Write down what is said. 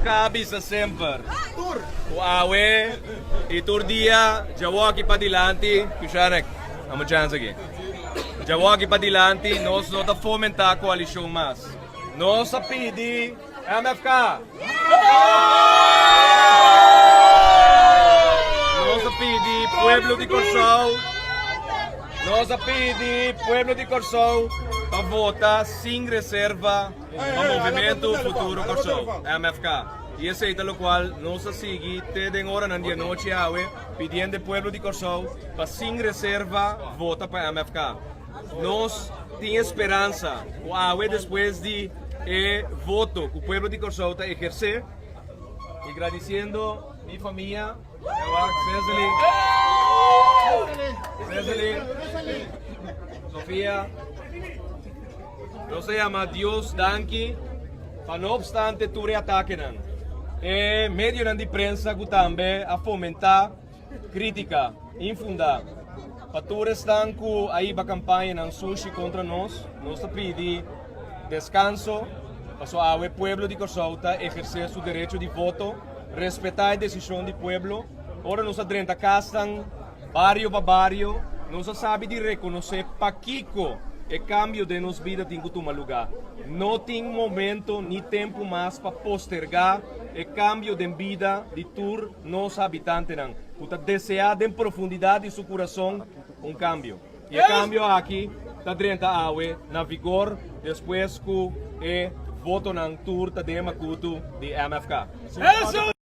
Ka bisa semper ku awe i tur dia djawoki padilanti, Kushanek, amo chance aki. Djawoki padilanti nos no ta fomentá koalishon mas. Nos a pidi MFK. Nos a pidi pueblo di Kòrsou, nos a pidi pueblo di Kòrsou pa vota sin reserva. Pa Movementu Futuro Kòrsou, MFK. I esei ta lokual nos a sigui te den oranan di anochi awe pidiendo e pueblo di Kòrsou pa sin reserva vota pa MFK. Nos tin e speransa ku awe despues di e voto ku pueblo di Kòrsou ta ehersé i gradisiendo mi famia, Cecily, Cecily, Sofia. Nos ta yama Dios danki pa no obstante tur e atakenan, e medionan di prensa ku tambe a fomentá krítika infundá pa tur esnan ku a hiba kampañanan sushi kontra nos, nos ta pidi deskanso pasobra awe pueblo di Kòrsou ta ehersé su derecho di voto, respetá e desishon di pueblo. Ora nos a drenta kasnan. Bario pa bario, nos a sabi di rekonosé pakiko e kambio den nos bida tin ku tuma lugá. No tin momento ni tempu mas pa postergá e kambio den bida di tur nos habitantenan ku ta deseá den profundidat di su kurason un kambio. I e kambio aki ta drenta awe na vigor despues ku e votonan tur ta den e makutu di MFK.